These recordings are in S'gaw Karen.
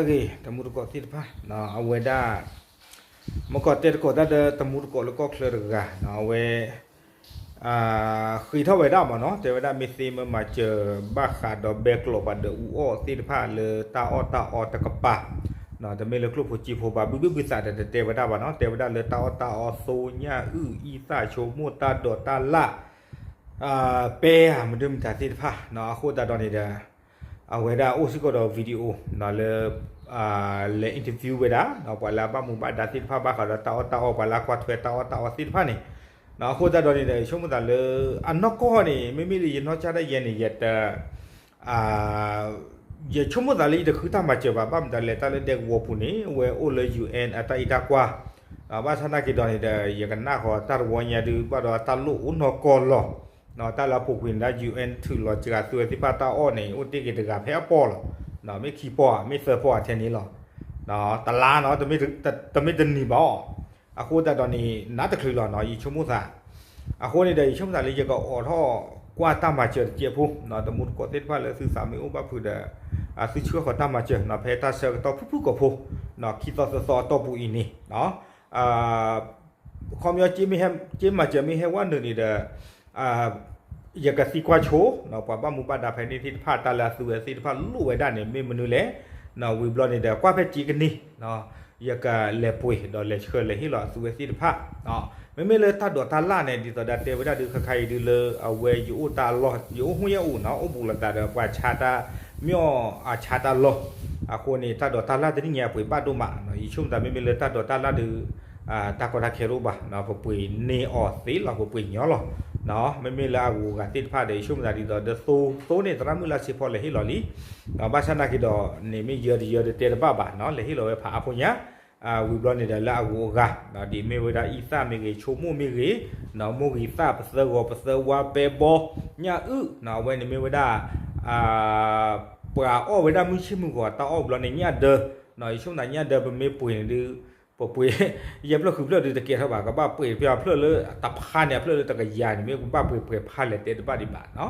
ဂ့ၤ တမူတကိးသ့ၣ်တဖၣ် အဝဲဒၣ် မ့ၢ်ကီးတဲတကိးတၢ်ဒီးတမူတကိးလၢကီၢ်ချၢတဂၤ အဝဲ ဃ့ထီၣ်ဝဲဒၣ်မးနီၤ တဲဝဲဒၣ်မ့ၢ်သ့မ့ၢ်မၤစၢၤဘၣ်ဃးဒီးဘဲကျိးပှၤဒၢးအူအီၣ်သ့ၣ်တဖၣ်လၢတၢ်အီၣ်တၢ်အီတကပၤ တမ့ၢ်လၢကျိၣ်ဖိစ့ဖိဘၣ် ဘုဘုဘုသးဒီးတတဲဝဲဒၣ်ဘၣ်နီၤ တဲဝဲဒၣ်လၢတၢ်အီၣ်တၢ်အီ သိညၣ်အုၣ် အံသၣ် ဆိကမိၣ် တၢ်ဒိးတၢ်လၣ် ပဲ မနုၤမတၤသ့ၣ်တဖၣ် အဃိသတးဒီးန့ၣ်ဒီး အဝဲဒၣ်အိၣ်စ့ၢ်ကီးဒီး video လၢ လဲၤ interview ဝဲဒၣ် ပှၤလၢအဘၣ်မူဘၣ်ဒါသ့ၣ်တဖၣ် ဘၣ်ဃးဒီးတၢ်အီၣ်တၢ်အီ ပှၤလၢအကွၢ်ထွဲတၢ်အီၣ်တၢ်အီသ့ၣ်တဖၣ်န့ၣ် အဃိသတးဒီးန့ၣ်ဒီး ယဆိကမိၣ်သးလၢ အနီၢ်ကီၢ်န့ၣ် မ့မ့ၢ်လၢယနီၢ်ကစၢ်ဒၣ်ယဲန့ၣ် ယတ ယဆိကမိၣ်သးလၢယတဃုတၢ်မၤစၢၤဘၣ် ဘၣ်မတၤလဲၣ် တၢ်လၢဒဲကဝီၤပူၤန့ၣ် အဝဲအိၣ်လၢ ယူၣ်အဲၣ် အတၢ်အံးတၢ်ကွၢ် ဘၣ်ဆၣ်နာ်က့ၤဒီးန့ၣ်ဒီး ယကနၣ်ဃီတၢ်တဝီညါဒုး ဘၣ်ဒီးတၢ်လိၣ်အိၣ်နီၢ်ကီၢ်လီၤ တၢ်လၢအပူၤကွံာ်န့ၣ်ဒီး ယူၣ်အဲၣ် ထုးလီၤစှၤသုဝဲသ့ၣ်တဖၣ်တၢ်အီၣ်န့ၣ် အိၣ်တ့ၢ်က့ၤတဂၤဖဲအပီၢ်လီၤ မ့ၢ်ခံပီၢ်ဧါ မ့ၢ်သၢပီၢ်ဧါထဲန့ၣ်လီၤ တလါနီၤ တမ့ၢ်တနံၤဘၣ်အီၤ အဃိသတးဒီးန့ၣ် နးတချုးလီၤနီၤ ယဆိကမိၣ်သး အဃိန့ၣ်ဒီး ယဆိကမိၣ်သးလၢယကအိးထီၣ်ကွၢ်တၢ်မၤစၢၤတစဲးဖိ တမူတကိးသ့ၣ်တဖၣ်လၢသုသးမ့ၢ်အိၣ်ဘၣ်ဖုးဒီး သုဆှၢဃီၤတၢ်မၤစၢၤနီၤ ဖဲတၢ်ဆၢကတီၢ်ဖုၣ်ဖုၣ်ကိာ်ဖိ ခံသီသၢသီအတီၢ်ပူၤအံၤန့ၣ် ခီပညီ က့မၤစၢၤမ့ၢ်ဟဲဝဲနုာ်န့ၣ်ဒီး ယကသံကွၢ်ဆိ ပှၤဘၣ်မူဘၣ်ဒါဖဲန့ၣ်သ့ၣ်တဖၣ် တၢ်လၢအသုဝဲသ့ၣ်တဖၣ်လိၣ်ဝဲဒၣ်န့ၣ် မ့ၢ်မနုၤလဲၣ် ဝံၤဘျီန့ၣ်ဒီး ကွၢ်ဖဲက့ကန့ၢ် ယကလဲၤပှ့ၤဒီးလဲၤဆှၢလဲၤဟ့ၣ်လီၤအသုဝဲသ့ၣ်တဖၣ် မ့မ့ၢ်လၢတၢ်ဒိးတၢ်လၣ်န့ၣ် ဒ်သိးဒီးတဲဝဲဒၣ်ဒုး ခါခါအံၤဒုးလၢ အဝဲယအိၣ်တၢ်လီၢ် ယအိၣ်မူယအိၣ်နီၤ အိၣ်ဘူးလိာ်သးဒီးပှၤဆါတၢ် မ့ၢ်အီၤအဆါတၢ်လီၢ် အဃိန့ၣ် တၢ်ဒိးတၢ်လၣ်တနံၣ်ညါအပှ့ၤဘၣ်ဒိၣ်မး ယဆိကမိၣ်သးမ့မ့ၢ်လၢတၢ်ဒိးတၢ်လၣ်ဒုး တၢ်ကီတၢ်ခဲတအိၣ်ဘၣ် ပပှ့ၤန့ၢ်အီၤသ့လီၤ ပပှ့ၤညီလီၤ မ့မ့ၢ်လၢအဂုၤအဂၤသ့ၣ်တဖၣ်ဒီး ယဆိကမိၣ်သးဒ်သိးဒီးသိ သိန့ၣ် သရၣ်မုၣ်လၢစ့ဖီလဲၤဟ့ၣ်လီၤလံ ဘၣ်ဆၣ်နာ်က့ၤဒီး န့ၣ်မ့ၢ်ယၢၤတယၢၤတတဲတဘၣ်ဘၣ်နီၤ လဲၤဟ့ၣ်လီၤဝဲဖးအါဖိညါ ဝံၤဘျီန့ၣ်ဒီးလၢအဂုၤအဂၤ ဒ်မ့ၢ်ဝဲဒၣ်အံသၣ်မ့ၢ်ဂ့ၤ ဆိကမိၣ်မ့ၢ်ဂ့ၤ မိၢ်ဂံၢ်သၣ် ပသၢဂီၤ ပသၢဝါ ပဲဘီ ညၣ်အုၣ် အဝဲန့ၣ်မ့ၢ်ဝဲဒၣ် ပှၤအီၣ်ဝဲဒၣ်မုၢ်ဆ့ၣ်မုၢ်ဂီၤတၢ်အီၣ်ဘျီန့ၣ် ညၣ်ဒၢ ယဆိကမိၣ်သးညၣ်ဒၢပမ့ၢ်ပှ့ၤန့ၣ်ဒုး ပပှ့ၤ ယဲၢ်ဖျၢၣ်ဃုဖျၢၣ်ဒုးတကဲထီၣ်ဘၣ် ကဘၣ်ပှ့ၤဖဲအဖျၢၣ်လၢတဖါန့ၣ် အဖျၢၣ်လၢတကယၤန့ၣ် မ့ၢ်ကဘၣ်ပှ့ၤပှဲၤဖးလဲၣ်တဲတဘၣ်ဒံးဘၣ်နီၤ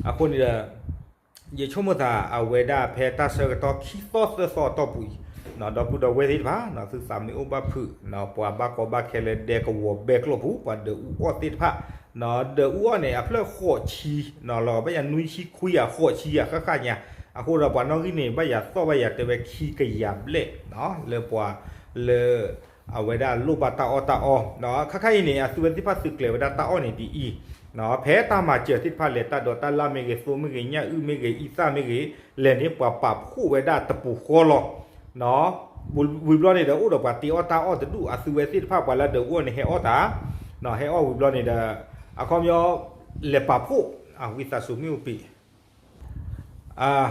အဃိန့ၣ်ဒီး ယဆိကမိၣ်သးအဝဲဒၣ်ဖဲတၢ်ဆၢကတီၢ်ခံသီသၢသီအတီၢ်ပူၤအံၤ ဒီပုၢ်ဒီဝဲၢ်သ့ၣ်တဖၣ် သုသးမ့ၢ်အိၣ်ဘၣ်ဖုး ပှၤဘၣ်ကီဘၣ်ခဲလၢဒဲကဝီၤဘဲကျိးပူၤ ပှၤဒၢးအူအီၣ်သ့ၣ်တဖၣ် ဒၢးအူအီၣ်န့ၣ် အဖျၢၣ်ဃိးဆံ လီၤဘၣ်ယၤနွံဆံခွံယၤ ဃိးဆံယၤ ဃၣ်ဃၣ်ညါ အဃိဒီးပှၤနီၣ်ဂံၢ်န့ၣ် ဘၣ်ယၤသီၣ်ဘၣ်ယၤတဲဝဲခံကယၤဘျဲၣ် လၢပှၤ လၢ အဝဲဒၣ်လိၣ်ဘၣ်တၢ်အီၣ်တၢ်အီ ခါခါအံၤန့ၣ် အသုဝဲသ့ၣ်တဖၣ်သုးကျဲၤဝဲဒၣ်တၢ်အီၣ်န့ၣ်ဒ်အံၤ ဖဲတၢ်မၤစၢၤသ့ၣ်တဖၣ်လဲၤ တၢ်ဒိးတၢ်လၣ်မ့ၢ်ဂ့ၤ သိမ့ၢ်ဂ့ၤ ညၣ်အုၣ်မ့ၢ်ဂ့ၤ အံသၣ်မ့ၢ်ဂ့ၤ လဲၤန့ၣ် ပှၤပာ်ဖှိၣ်ဝဲဒၣ်တပူၤဃီလီၤ ဝံၤဘျီန့ၣ်ဒီး အိၣ်ဒီးပှၤတ့အီၣ်တၢ်အီၣ်တဒူၣ် အသုဝဲသ့ၣ်တဖၣ် ပှၤလၢဒၢးအူအီၣ်န့ၣ် ဟဲအီၣ်တၢ် ဟဲအီၣ်ဝံၤဘျီန့ၣ်ဒီး အခီပညီ လဲၤပာ်ဖှိၣ် ဝံသးစူၤမ့ၣ်အူပံး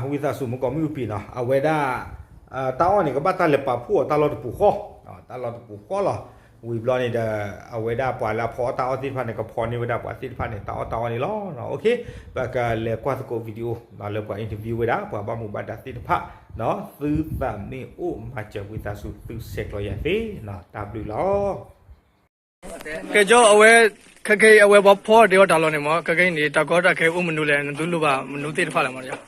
ဝံသးစူၤမ့ၢ်ကီးမ့ၣ်အူပံးနီၤ အဝဲဒၣ် တၢ်အီၣ်န့ၣ် ကဘၣ်တၢ်လဲၤပာ်ဖှိၣ်အီၤတၢ်လီၢ်တပူၤဃီ တၢ်လီၢ်တပူၤဃီလီၤ ဝံၤဘျီန့ၣ်ဒီး အဝဲဒၣ်ပှၤလၢအဖီအီၣ်တၢ်အီၣ်သ့ၣ်တဖၣ်န့ၣ် ကဖီန့ၢ်ဝဲဒၣ်ပှၤသ့ၣ်တဖၣ်န့ၣ် တၢ်အီၣ်တၢ်အီန့ၣ်လီၤ ပကလဲၤကွၢ်သကိး video လၢပှၤ interview ဝဲဒၣ် ပှၤဘၣ်မူဘၣ်ဒါသ့ၣ်တဖၣ် သုသးမ့ၢ်အိၣ်မၤစၢၤဝံသးစူၤ သုဆဲးကျိးယၤသ့ တၢ်ဘျုးလီၤ ကဲကၠီ အဝဲ ခဲကနံၣ်အံၤ အဝဲပှၤဖီအီၣ်တ့အီၣ်တၢ်လီၢ်န့ၣ်မ့ၢ် ခဲကနံၣ်အံၤန့ၣ် တၢ်ကီတၢ်ခဲအိၣ်မနုၤလဲၣ် နသုလိၣ်ဘၣ်မနုၤသ့ၣ်တဖၣ်လဲၣ်မ့ၢ်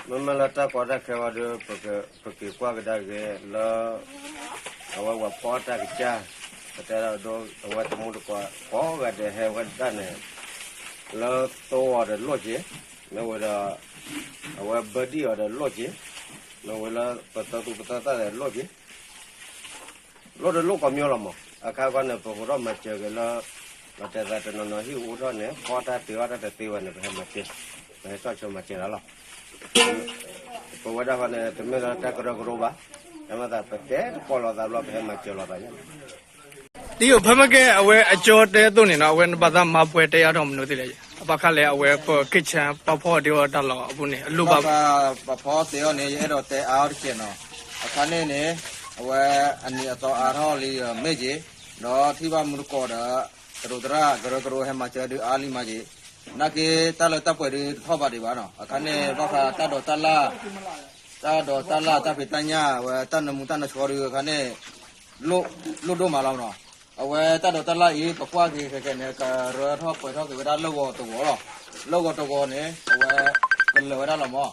မ့မ့ၢ်လၢတၢ်ကီတၢ်ခဲဝဲဒီး ပက့ၤကွၢ်ကဒါက့ၤလၢ အဝဲပှၤဖီအီၣ်တၢ်ကစၢ် ပတဲဒၣ်ဒိ အဝဲတမူတကိး ကိးဂၤဒဲးဟဲဝဲဒၣ်န့ၣ် လၢသိအီၤဒီးလိၣ်က့ၤ မ့ၢ်ဝဲဒီး အဝဲဘၢဒံၣ်အီၤဒီးလိၣ်က့ၤ မ့ၢ်ဝဲလၢပသၢသူပသၢသၣ်ဒီးလိၣ်က့ၤ လိၣ်တလိၣ်ကိးမံၤလီၤမး အခါခီန့ၣ် ပကအိးထီၣ်မၤစၢၤက့ၤလၢ လီၤတဲာ်သးတနီၤနီၤဟံၣ်အိၣ်ထီၣ်န့ၣ် ဖီတၢ်တ့အီၣ်တၢ်တသ့ဝဲန့ၣ် ပဟဲမၤစၢၤ ပဟဲထီၣ်ဆိမၤစၢၤလီၤလီၤ ပဝဲဒၣ်ဃီန့ၣ် တမ့ၢ်လၢတၢ်ကရၢကရိဘၣ် တမ့ၢ်သးပတဲတကိးလိာ်သးဘျီ ပဟဲမၤစၢၤလိာ်သးညါ တံယိးဖဲမ့ၢ်ကဲ အဝဲအကၠီတဲအသိးန့ၣ်နီၤ အဝဲနဘၣ်သးမၤပှဲၤတဲအါထီၣ်မနုၤသ့လဲၣ် အဘၣ်ဃးလၢအဝဲပ kitchen ပှၤဖီအီၣ်တ့အီၣ်တၢ်လီၢ်အပူၤန့ၣ် အလိၣ်ဘၣ် ဘၣ်ဃးပှၤဖီအီၣ်တ့အီၣ်န့ၣ် ယအဲၣ်ဒိးတဲအါအီၤတကဲးနီၤ အခါန့ၣ်န့ၣ် အဝဲအနံၤအသီအါထီၣ်လံဒီးမ့ၢ်က့ၤ ဒီးထံၣ်ဘၣ်မူတကိးဒီး သရူးသရၣ်ကရၢကရိဟဲမၤစၢၤဒုးအါလံမးက့ၤ နာ်က့တၢ်လၢတၢ်ပှဲၤဒုးတထီၣ်ဘးဒံးဘၣ်နီၤ အခါန့ၣ် ဘၣ်ဃးတၢ်ဒိးတၢ်လၣ် တၢ်ဒိးတၢ်လၣ်တၢ်ဖံးတၢ်ညၣ် အဝဲတၢ်နၢမူတၢ်နၢဆှီဒုးအခါန့ၣ် လိၣ်ဒိၣ်မးလီၤနီၤ အဝဲတၢ်ဒိးတၢ်လၣ်အံၤ ပကွၢ်က့ၤခဲကဲန့ၣ် ကရၢထီၣ်ပှဲၤထီၣ်က့ၤဝဲဒၣ်လၢဂီၤတဂီၤလီၤ လၢဂီၤတဂီၤန့ၣ် အဝဲ ကလၢာ်ဝဲဒၣ်လီၤမး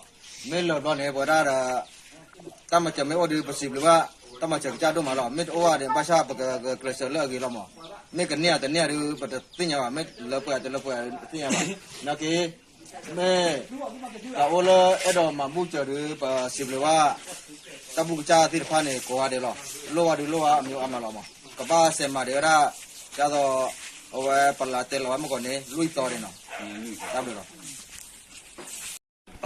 မ့ၢ်လၢာ်ဘျီန့ၣ် ပဝဲဒၣ်ဒီး တၢ်မၤစၢၤမ့ၢ်အိၣ်ဒီး ပစံးဘျုးဘၣ် တၢ်မၤစၢၤကစၢ်ဒိၣ်မးလီၤ. မ့ၢ်တအိၣ်ဘၣ်ဒီး ဘၣ်ဆၣ်ပကကျဲးစၢးလၢအဂ့ၤလီၤမး. မ့ၢ်ကန့ၢ်ဧါတန့ၢ်ဧါဒီး ပတသ့ၣ်ညါဘၣ်. မ့ၢ်လၢပှဲၤတလၢပှဲၤတသ့ၣ်ညါဘၣ်. နာ်က့ မ့ၢ်တၢ်အိၣ်လၢအဲၣ်ဒိးမၤဘူၣ်စၢၤဒီး ပစံးဘျုးဘၣ် တၢ်ဘူၣ်ကစၢ်သ့ၣ်တဖၣ်န့ၣ် ကိးဂၤဒဲးလီၤ. လိၣ်ဝဲဒီးလိၣ်ဝဲအမံၤအါမးလီၤမး. ကဘၣ်စဲးမၤဒံးဝဲဒၣ် ဒ်သိး အဝဲပလးတဲလီၤဝဲမုၢ်ကီၢ်န့ၣ် လွံၢ်သီန့ၣ်နီၤ. တၢ်ဘျုးလီၤ.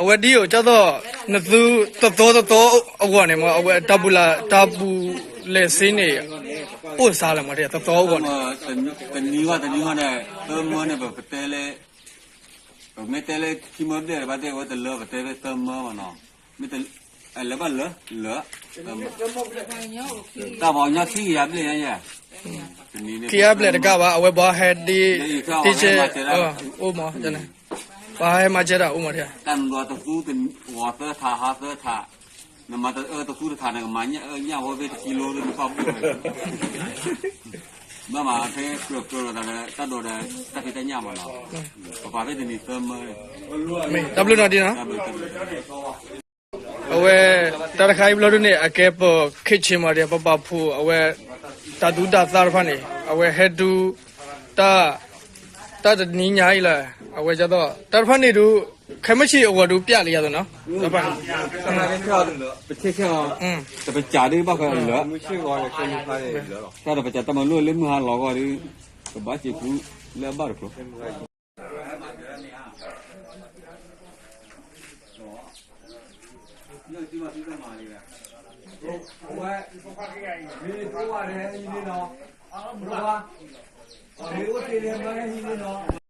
အဝဲဒ်အံၤ ဒ်သိး နသုတသီတသီအဂီၢ်န့ၣ်မး အဝဲတၢ်ဘူၣ်လၢ် တၢ်ဘူၣ်လဲၤစ့န့ၣ် အိၣ်သးလၢမး တသီအဂီၢ်န့ၣ် တနံၤဂီၢ်တနံၤဂီၢ်န့ၣ် သၢမၢန့ၣ် ပတဲလၢ ပမ့ၢ်တဲလၢခံမၢဘျဲၣ်ဘၣ်တဲဝဲတလၢ ပတဲလၢသၢမၢမးနီၤ. မ့ၢ်တလၢဘၣ်လၢ လၢ တၢ်ပှၤကညီခံကယၤဘျဲၣ်ညါယဲ ခံကယၤဘျဲၣ်တကးဘၣ် အဝဲဘၣ်ဟဲဒ် တ့ၢ်ဆဲ အိၣ်မး ဘၣ်ဟဲမၤစၢၤတၢ်အိၣ်မး တၢ်နဒွးတသူ ဂီၤသၢထး ဟါသၢထး နမၤတအၢတသူတထး နကမၤညၣ်ဝဲဖဲတကံလိ နပာ်ဘူၣ်ဝဲ ဘၣ်မးဖဲကြၢးကြၢးဒီးတၢ်ဒိးဒီး တၢ်ဖံးတၢ်ညၣ်မးနီၤ ပပာ်ဖဲတနံၤသၢမၢ တၢ်ဘျုးနီၤဒ်နီၤ အဝဲ တၢ်တခါအံၤဘျီဒုန့ၣ် အကဲပ kitchen မးဒီး ပပာ်ဖှိၣ်အဝဲ တၢ်သူတၢ်သၣ်တဖၣ်န့ၣ် အဝဲဟဲဒု တၢ် တၢ်တနံၤညါအံၤလီၤ အဝဲဒ်သိး တၢ်တဖၣ်န့ၣ်ဒုး ခဲမုၢ်ဆ့ၣ်အဂီၢ်ဒုးပျၢ်လံယၤသိးနီၤ တၢ်တဖၣ်န့ၣ် ပဆ့ၣ်ဆ့ၣ်အီၤ တပစးဒ်ဘၣ်ဃးလၢ တၢ်တပစးတၢ်မၤလိလၢမုၢ်ဟါလီၤဂီၢ်ဒီး ကဘၣ်စံးဖုလၢအဘၣ်တကျိၤ မ့ၢ်တမၤသုတမၤလံဝဲ အဝဲ မ့ၢ်တအိၣ်ဘၣ်ဒီးဟဲဟံးန့ၢ်နီၤ ဘၣ် မ့ၢ်အိၣ်တ့ၢ်ဒီးမၤဟဲဟံးန့ၢ်နီၤ